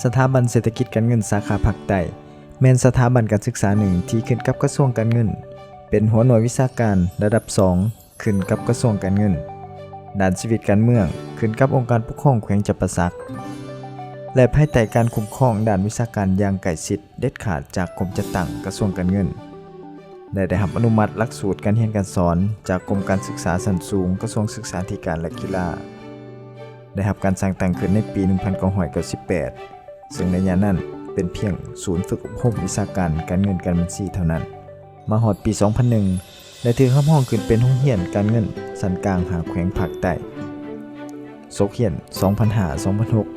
ສະຖາບັນເສດຖະກິດການເງິນສາຂາພາກໃຕ້ ແມ່ນສະຖາບັນການສຶກສາໜຶ່ງທີ່ຂຶ້ນກັບກະຊວງການເງິນ, ເປັນຫົວໜ່ວຍວິຊາການລະດັບສອງ ຂຶ້ນກັບກະຊວງການເງິນ, ດ້ານຊີວິດການເມືອງ ຂຶ້ນກັບອົງການປົກຄອງແຂວງຈຳປາສັກ ແລະ ພາຍໃຕ້ການຄຸ້ມຄອງດ້ານວິຊາການຢ່າງໃກ້ຊິດເດັດຂາດຈາກກົມຈັດຕັ້ງກະຊວງການເງິນ ແລະ ໄດ້ຮັບອະນຸມັດຫຼັກສູດການຮຽນການສອນຈາກກົມການສຶກສາຊັ້ນສູງ ກະຊວງສຶກສາທິການ ແລະ ກິລາ, ໄດ້ຮັບການສ້າງຕັ້ງຂຶ້ນໃນປີໜຶ່ງພັນເກົ້າຮ້ອຍເກົ້າສິບແປດ ເຊິ່ງໃນຍາມນັ້ນເປັນພຽງສູນຝຶກອົບຮົມວິຊາການການເງິນການບັນຊີເທົ່ານັ້ນ. ມາຮອດປີສອງພັນໜຶ່ງ ໄດ້ຖືກຮັບຮອງຂຶ້ນເປັນໂຮງຮຽນການເງິນຊັ້ນກາງຫ້າແຂວງພາກໃຕ້. ສົກຮຽນສອງພັນຫ້າ ສອງພັນຫົກ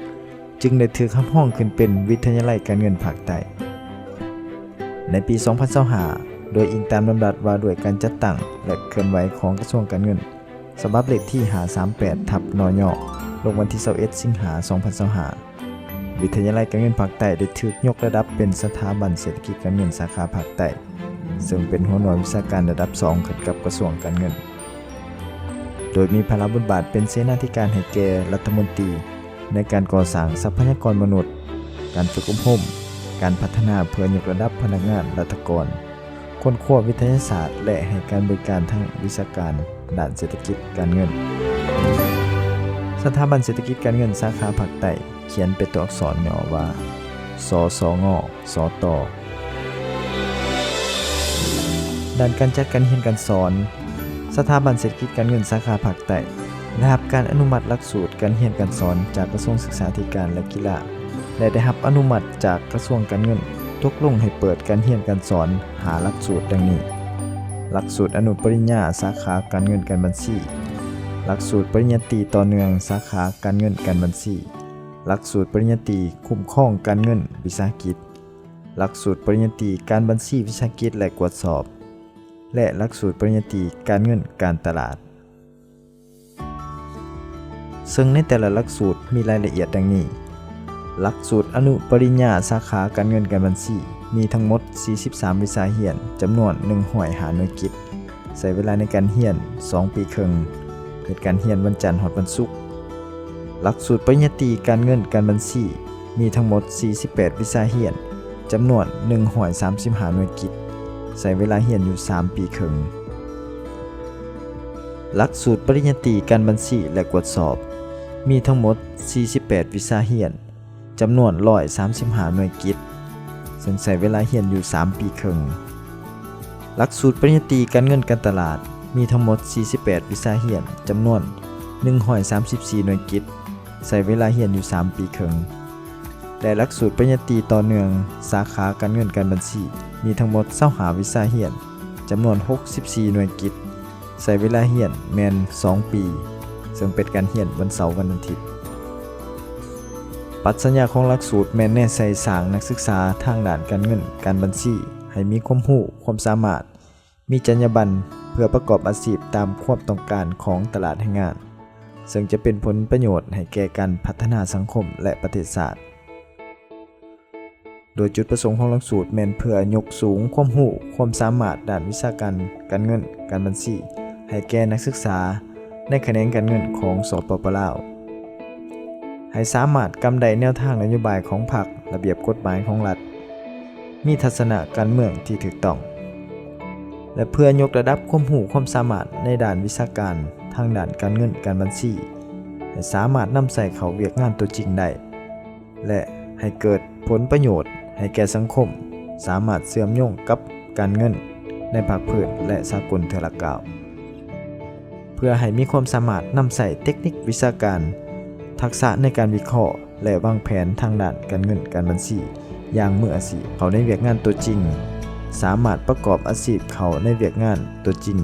ຈຶ່ງໄດ້ຖືກຮັບຮອງຂຶ້ນເປັນວິທະຍາໄລການເງິນພາກໃຕ້. ໃນປີສອງພັນຊາວຫ້າ ໂດຍອີງຕາມດຳລັດວ່າດ້ວຍການຈັດຕັ້ງ ແລະ ເຄື່ອນໄຫວຂອງກະຊວງການເງິນ ສະບັບເລກທີຫ້າສາມແປດ ທັບ ນຍ ລົງວັນທີຊາວເອັດ ສິງຫາ ສອງພັນຊາວຫ້າ ວິທະຍາໄລການເງິນພາກໃຕ້ໄດ້ຖືກຍົກລະດັບເປັນສະຖາບັນເສດຖະກິດການເງິນສາຂາພາກໃຕ້ ເຊິ່ງເປັນຫົວໜ່ວຍວິຊາການລະດັບສອງ ຂຶ້ນກັບກະຊວງການເງິນ, ໂດຍມີພາລະບົດບາດເປັນເສນາທິການໃຫ້ແກ່ລັດຖະມົນຕີ ໃນການກໍ່ສ້າງຊັບພະຍາກອນມະນຸດ, ການຝຶກອົບຮົມ, ການພັດທະນາເພື່ອຍົກລະດັບພະນັກງານລັດຖະກອນ, ຄົ້ນຄວ້າວິທະຍາສາດ ແລະ ໃຫ້ການບໍລິການທາງວິຊາການດ້ານເສດຖະກິດການເງິນ. ສະຖາບັນເສດຖະກິດການເງິນສາຂາພາກໃຕ້ ຂຽນເປັນຕົວອັກສອນຫຍໍ້ວ່າ ສສງ ສຕ. ດ້ານການຈັດການຮຽນການສອນ, ສະຖາບັນເສດຖະກິດການເງິນສາຂາພາກໃຕ້ ໄດ້ຮັບການອະນຸມັດຫຼັກສູດການຮຽນການສອນຈາກກະຊວງສຶກສາທິການ ແລະ ກິລາ ແລະ ໄດ້ຮັບອະນຸມັດຈາກກະຊວງການເງິນ ຕົກລົງໃຫ້ເປີດການຮຽນການສອນຫ້າຫຼັກສູດດັ່ງນີ້: ຫຼັກສູດອະນຸປະລິນຍາສາຂາການເງິນການບັນຊີ, ຫຼັກສູດປະລິນຍາຕີຕໍ່ເນື່ອງສາຂາການເງິນການບັນຊີ, ຫຼັກສູດປະລິນຍາຕີຄຸ້ມຄອງການເງິນວິສາຫະກິດ, ຫຼັກສູດປະລິນຍາຕີການບັນຊີວິສາຫະກິດ ແລະ ກວດສອບ ແລະ ຫຼັກສູດປະລິນຍາຕີການເງິນການຕະຫຼາດ. ເຊິ່ງໃນແຕ່ລະຫຼັກສູດມີລາຍລະອຽດດັ່ງນີ້: ຫຼັກສູດອະນຸປະລິນຍາສາຂາການເງິນການບັນຊີ ມີທັງໝົດສີ່ສິບສາມວິຊາຮຽນ, ຈຳນວນໜຶ່ງຮ້ອຍຫ້າໜ່ວຍກິດ, ໃຊ້ເວລາໃນການຮຽນສອງປີເຄິ່ງ, ເຮັດການຮຽນວັນຈັນຮອດວັນສຸກ. ຫຼັກສູດປະລິນຍາຕີການເງິນການບັນຊີ ມີທັງໝົດສີ່ສິບແປດວິຊາຮຽນ, ຈຳນວນໜຶ່ງຮ້ອຍສາມສິບຫ້າໜ່ວຍກິດ, ໃຊ້ເວລາຮຽນຢູ່ສາມປີເຄິ່ງ. ຫຼັກສູດປະລິນຍາຕີການບັນຊີ ແລະ ກວດສອບ ມີທັງໝົດສີ່ສິບແປດວິຊາຮຽນ, ຈຳນວນໜຶ່ງຮ້ອຍສາມສິບຫ້າໜ່ວຍກິດ, ເຊິ່ງໃຊ້ເວລາຮຽນຢູ່ສາມປີເຄິ່ງ. ຫຼັກສູດປະລິນຍາຕີການເງິນການຕະຫຼາດ ມີທັງໝົດສີ່ສິບແປດວິຊາຮຽນ, ຈຳນວນໜຶ່ງຮ້ອຍສາມສິບສີ່ໜ່ວຍກິດ, ໃຊ້ເວລາຮຽນຢູ່ສາມປີເຄິ່ງ ແລະ ຫຼັກສູດປະລິນຍາຕີຕໍ່ເນື່ອງສາຂາການເງິນການບັນຊີ ມີທັງໝົດຊາວຫ້າວິຊາຮຽນ, ຈຳນວນຫົກສິບສີ່ໜ່ວຍກິດ, ໃຊ້ເວລາຮຽນແມ່ນສອງປີ, ເຊິ່ງເປັນການຮຽນວັນເສົາວັນອາທິດ. ປັດຊະຍາຂອງຫຼັກສູດແມ່ນແນໃສ່ສ້າງນັກສຶກສາທາງດ້ານການເງິນການບັນຊີ ໃຫ້ມີຄວາມຮູ້ຄວາມສາມາດ, ມີຈັນຍາບັນ ເພື່ອປະກອບອາຊີບຕາມຄວາມຕ້ອງການຂອງຕະຫຼາດແຮງງານ, ເຊິ່ງຈະເປັນຜົນປະໂຫຍດໃຫ້ແກ່ການພັດທະນາສັງຄົມ ແລະ ປະເທດຊາດ. ໂດຍຈຸດປະສົງຂອງຫຼັກສູດແມ່ນເພື່ອຍົກສູງຄວາມຮູ້ຄວາມສາມາດດ້ານວິຊາການການເງິນການບັນຊີ ໃຫ້ແກ່ນັກສຶກສາໃນຂະແໜງການເງິນຂອງ ສປປ ລາວ ໃຫ້ສາມາດກຳໄດ້ແນວທາງນະໂຍບາຍຂອງພັກ, ລະບຽບກົດໝາຍຂອງລັດ, ມີທັດສະນະການເມືອງທີ່ຖືກຕ້ອງ ແລະ ເພື່ອຍົກລະດັບຄວາມຮູ້ຄວາມສາມາດໃນດ້ານວິຊາການທາງດ້ານການເງິນການບັນຊີ ໃຫ້ສາມາດນຳໃຊ້ເຂົ້າວຽກງານຕົວຈິງໄດ້ ແລະ ໃຫ້ເກີດຜົນປະໂຫຍດໃຫ້ແກ່ສັງຄົມ, ສາມາດເຊື່ອມໂຍງກັບການເງິນໃນພາກພື້ນ ແລະ ສາກົນເທື່ອລະກ້າວ. ເພື່ອໃຫ້ມີຄວາມສາມາດນຳໃຊ້ເຕັກນິກວິຊາການ, ທັກສະໃນການວິເຄາະ ແລະ ວາງແຜນທາງດ້ານການເງິນການບັນຊີຢ່າງມືອາຊີບເຂົ້າໃນວຽກງານຕົວຈິງ, ສາມາດປະກອບອາຊີບເຂົ້າໃນວຽກງານຕົວຈິງ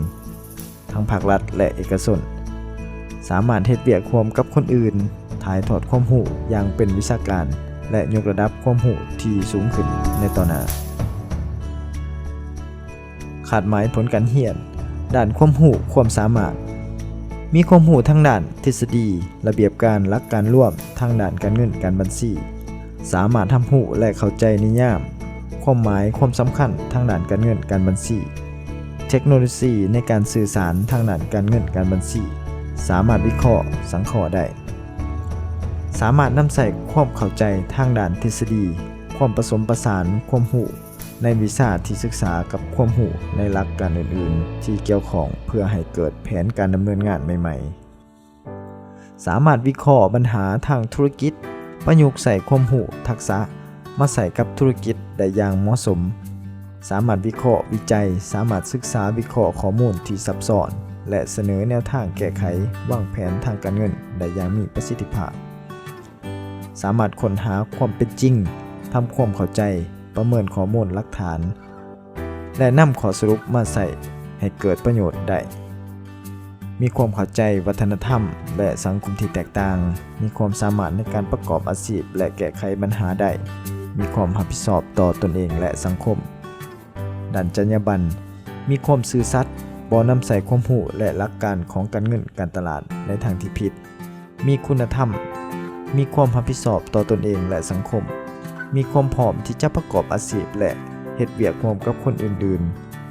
ທັງພາກລັດ ແລະ ເອກະຊົນ, ສາມາດເຮັດວຽກຮ່ວມກັບຄົນອື່ນ, ຖ່າຍທອດຄວາມຮູ້ຢ່າງເປັນວິຊາການ ແລະ ຍົກລະດັບຄວາມຮູ້ທີ່ສູງຂຶ້ນໃນຕໍ່ໜ້າ. ຄາດໝາຍຜົນການຮຽນດ້ານຄວາມຮູ້ຄວາມສາມາດ, ມີຄວາມຮູ້ທາງດ້ານທິດສະດີ, ລະບຽບການ, ຫຼັກການລວມທາງດ້ານການເງິນການບັນຊີ, ສາມາດຮັບຮູ້ ແລະ ເຂົ້າໃຈນິຍາມ, ຄວາມໝາຍ, ຄວາມສຳຄັນທາງດ້ານການເງິນການບັນຊີ, ເທັກໂນໂລຊີໃນການສື່ສານທາງດ້ານການເງິນການບັນຊີ, ສາມາດວິເຄາະ, ສັງເຄາະໄດ້. ສາມາດນຳໃຊ້ຄວາມເຂົ້າໃຈທາງດ້ານທິດສະດີ, ຄວາມປະສົມປະສານຄວາມຮູ້ໃນວິຊາທີ່ສຶກສາກັບຄວາມຮູ້ໃນຫຼັກການອື່ນໆທີ່ກ່ຽວຂ້ອງ ເພື່ອໃຫ້ເກີດແຜນການດຳເນີນງານໃໝ່ໆ. ສາມາດວິເຄາະບັນຫາທາງທຸລະກິດ, ປະຍຸກໃຊ້ຄວາມຮູ້ທັກສະມາໃຊ້ກັບທຸລະກິດໄດ້ຢ່າງເໝາະສົມ. ສາມາດວິເຄາະວິໄຈ, ສາມາດສຶກສາວິເຄາະຂໍ້ມູນທີ່ຊັບຊ້ອນ ແລະ ສະເໜີແນວທາງແກ້ໄຂວາງແຜນທາງການເງິນໄດ້ຢ່າງມີປະສິດທິພາບ. ສາມາດຄົ້ນຫາຄວາມເປັນຈິງ, ທຳຄວາມເຂົ້າໃຈ, ປະເມີນຂໍ້ມູນຫຼັກຖານ ແລະ ນຳຂໍ້ສະຫຼຸບມາໃຊ້ໃຫ້ເກີດປະໂຫຍດໄດ້. ມີຄວາມເຂົ້າໃຈວັດທະນະທຳ ແລະ ສັງຄົມທີ່ແຕກຕ່າງ, ມີຄວາມສາມາດໃນການປະກອບອາຊີບ ແລະ ແກ້ໄຂບັນຫາໄດ້, ມີຄວາມຮັບຜິດຊອບຕໍ່ຕົນເອງ ແລະ ສັງຄົມ. ດ້ານຈັນຍາບັນ, ມີຄວາມຊື່ສັດ, ບໍ່ນຳໃຊ້ຄວາມຮູ້ ແລະ ຫຼັກການຂອງການເງິນການຕະຫຼາດໃນທາງທີ່ຜິດ, ມີຄຸນນະທຳ, ມີຄວາມຮັບຜິດຊອບຕໍ່ຕົນເອງ ແລະ ສັງຄົມ, ມີຄວາມພ້ອມທີ່ຈະປະກອບອາຊີບ ແລະ ເຮັດວຽກຮ່ວມກັບຄົນອື່ນ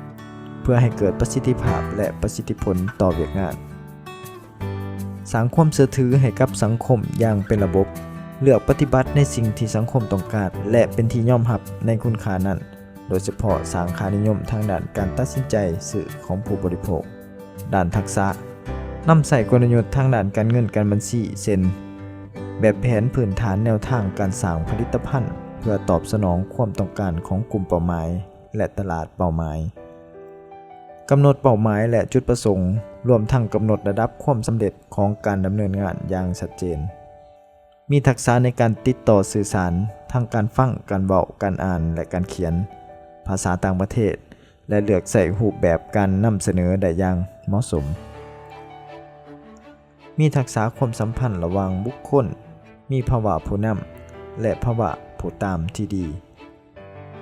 ໆ ເພື່ອໃຫ້ເກີດປະສິດທິພາບ ແລະ ປະສິດທິຜົນຕໍ່ວຽກງານ. ສ້າງຄວາມເຊື່ອຖືໃຫ້ກັບສັງຄົມຢ່າງເປັນລະບົບ, ເລືອກປະຕິບັດໃນສິ່ງທີ່ສັງຄົມຕ້ອງການ ແລະ ເປັນທີ່ຍອມຮັບໃນຄຸນຄ່ານັ້ນ, ໂດຍສະເພາະສ້າງຄ່ານິຍົມທາງດ້ານການຕັດສິນໃຈຊື້ຂອງຜູ້ບໍລິໂພກ. ດ້ານທັກສະ, ນຳໃຊ້ກົນລະຍຸດທາງດ້ານການເງິນການບັນຊີ ເຊັ່ນ ແບບແຜນພື້ນຖານແນວທາງການສ້າງຜະລິດຕະພັນ ເພື່ອຕອບສະໜອງຄວາມຕ້ອງການຂອງກຸ່ມເປົ້າໝາຍ ແລະ ຕະຫຼາດເປົ້າໝາຍ. ກຳນົດເປົ້າໝາຍ ແລະ ຈຸດປະສົງ, ລວມທັງກຳນົດລະດັບຄວາມສຳເລັດຂອງການດຳເນີນງານຢ່າງຊັດເຈນ. ມີທັກສະໃນການຕິດຕໍ່ສື່ສານ, ທັງການຟັງ, ການເວົ້າ, ການອ່ານ ແລະ ການຂຽນ, ພາສາຕ່າງປະເທດ ແລະ ເລືອກໃຊ້ຮູບແບບການນຳສະເໜີໄດ້ຢ່າງເໝາະສົມ. ມີທັກສະຄວາມສຳພັນລະຫວ່າງບຸກຄົນ, ມີພາວະຜູ້ນຳ ແລະ ພາວະຜູ້ຕາມທີ່ດີ.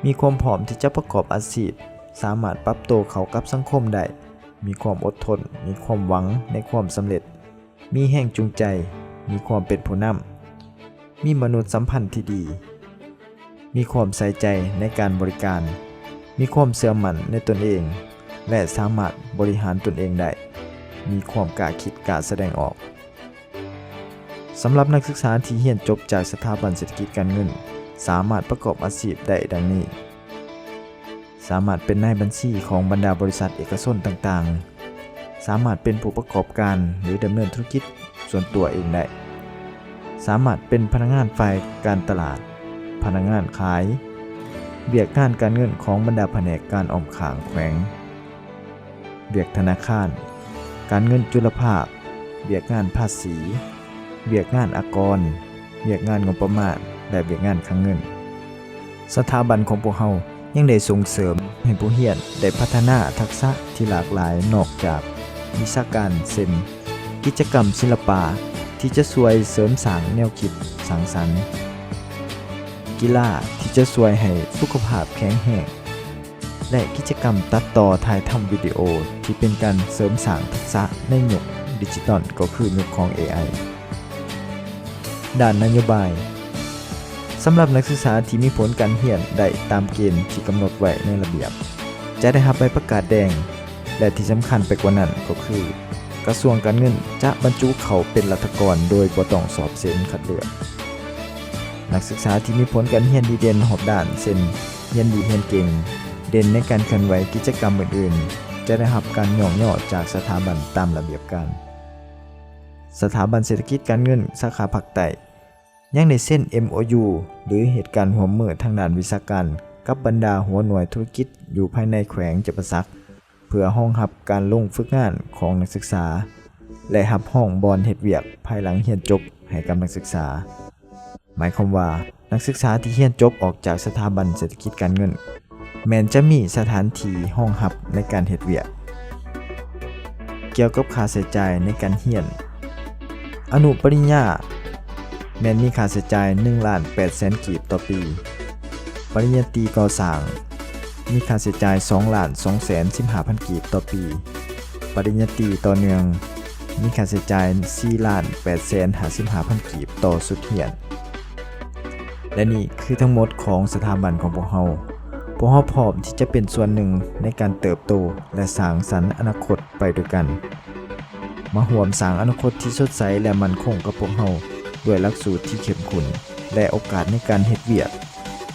ມີຄວາມພ້ອມທີ່ຈະປະກອບອາຊີບ, ສາມາດປັບໂຕເຂົ້າກັບສັງຄົມໄດ້, ມີຄວາມອົດທົນ, ມີຄວາມຫວັງໃນຄວາມສຳເລັດ, ມີແຮງຈູງໃຈ, ມີຄວາມເປັນຜູ້ນຳ, ມີມະນຸດສຳພັນທີ່ດີ, ມີຄວາມໃສ່ໃຈໃນການບໍລິການ, ມີຄວາມເຊື່ອໝັ້ນໃນຕົນເອງ ແລະ ສາມາດບໍລິຫານຕົນເອງໄດ້, ມີຄວາມກ້າຄິດກ້າສະແດງອອກ. ສຳລັບນັກສຶກສາທີ່ຮຽນຈົບຈາກສະຖາບັນເສດຖະກິດການເງິນ ສາມາດປະກອບອາຊີບໄດ້ດັ່ງນີ້: ສາມາດເປັນນາຍບັນຊີຂອງບັນດາບໍລິສັດເອກະຊົນຕ່າງໆ, ສາມາດເປັນຜູ້ປະກອບການ ຫຼື ດຳເນີນທຸລະກິດສ່ວນຕົວເອງໄດ້, ສາມາດເປັນພະນັກງານຝ່າຍການຕະຫຼາດ, ພະນັກງານຂາຍ, ວຽກງານການເງິນຂອງບັນດາພະແນກການອ້ອມຂ້າງແຂວງ, ວຽກທະນາຄານ, ການເງິນຈຸລະພາກ, ວຽກງານພາສີ, ວຽກງານອາກອນ, ວຽກງານງົບປະມານ ແລະ ວຽກງານຄັງເງິນ. ສະຖາບັນຂອງພວກເຮົາຍັງໄດ້ສົ່ງເສີມໃຫ້ຜູ້ຮຽນໄດ້ພັດທະນາທັກສະທີ່ຫຼາກຫຼາຍນອກຈາກວິຊາການ ເຊັ່ນ ກິດຈະກຳສິລະປະທີ່ຈະຊ່ວຍເສີມສ້າງແນວຄິດສ້າງສັນ, ກິລາທີ່ຈະຊ່ວຍໃຫ້ສຸຂະພາບແຂງແຮງ, ແລະ ກິດຈະກຳຕັດຕໍ່ຖ່າຍທຳວິດີໂອທີ່ເປັນການເສີມສ້າງທັກສະໃນຍຸກດິຈິຕອນ ກໍຄືຍຸກຂອງ ເອໄອ. ດ້ານນະໂຍບາຍ, ສຳລັບນັກສຶກສາທີ່ມີຜົນການຮຽນໄດ້ຕາມເກນທີ່ກຳນົດໄວ້ໃນລະບຽບ ຈະໄດ້ຮັບໃບປະກາດແດງ ແລະ ທີ່ສຳຄັນໄປກວ່ານັ້ນກໍຄື ກະຊວງການເງິນຈະບັນຈຸເຂົ້າເປັນລັດຖະກອນໂດຍບໍ່ຕ້ອງສອບເສັງຄັດເລືອກ. ນັກສຶກສາທີ່ມີຜົນການຮຽນດີເດັ່ນຮອບດ້ານ ເຊັ່ນ ຮຽນດີຮຽນເກັ່ງ, ເດັ່ນໃນການເຄື່ອນໄຫວກິດຈະກຳອື່ນໆ ຈະໄດ້ຮັບການຍ້ອງຍໍຈາກສະຖາບັນຕາມລະບຽບການ. ສະຖາບັນເສດຖະກິດການເງິນສາຂາພາກໃຕ້ ຍັງໄດ້ເຊັນ ເອັມໂອຢູ ຫຼື ເຮັດການຮ່ວມມືທາງດ້ານວິຊາການກັບບັນດາຫົວໜ່ວຍທຸລະກິດຢູ່ພາຍໃນແຂວງຈຳປາສັກ ເພື່ອຮອງຮັບການລົງຝຶກງານຂອງນັກສຶກສາ ແລະ ຮັບຮອງບ່ອນເຮັດວຽກພາຍຫຼັງຮຽນຈົບໃຫ້ກັບນັກສຶກສາ. ໝາຍຄວາມວ່າ ນັກສຶກສາທີ່ຮຽນຈົບອອກຈາກສະຖາບັນເສດຖະກິດການເງິນ ແມ່ນຈະມີສະຖານທີ່ຮອງຮັບໃນການເຮັດວຽກ. ກ່ຽວກັບຄ່າໃຊ້ຈ່າຍໃນການຮຽນ, ອະນຸປະລິນຍາແມ່ນມີຄ່າໃຊ້ຈ່າຍໜຶ່ງລ້ານແປດແສນກີບຕໍ່ປີ, ປະລິນຍາຕີກໍ່ສ້າງມີຄ່າໃຊ້ຈ່າຍສອງລ້ານສອງແສນສິບຫ້າພັນກີບຕໍ່ປີ, ປະລິນຍາຕີຕໍ່ເນື່ອງມີຄ່າໃຊ້ຈ່າຍສີ່ລ້ານແປດແສນຫ້າສິບຫ້າພັນກີບຕໍ່ຊຸດຮຽນ. ແລະ ນີ້ຄືທັງໝົດຂອງສະຖາບັນຂອງພວກເຮົາ. ພວກເຮົາພ້ອມທີ່ຈະເປັນສ່ວນໜຶ່ງໃນການເຕີບໂຕ ແລະ ສ້າງສັນອະນາຄົດໄປດ້ວຍກັນ. ມາຮ່ວມສ້າງອະນາຄົດທີ່ສົດໃສ ແລະ ໝັ້ນຄົງກັບພວກເຮົາ ດ້ວຍຫຼັກສູດທີ່ເຂັ້ມຂຸ້ນ ແລະ ໂອກາດໃນການເຮັດວຽກ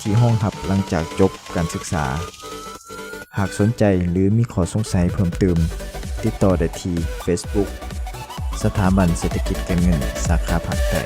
ທີ່ຮອງຮັບຫຼັງຈາກຈົບການສຶກສາ. ຫາກສົນໃຈ ຫຼື ມີຂໍ້ສົງໄສເພີ່ມຕື່ມ, ຕິດຕໍ່ໄດ້ທີ່ Facebook ສະຖາບັນເສດຖະກິດການເງິນ ສາຂາພາກໃຕ້.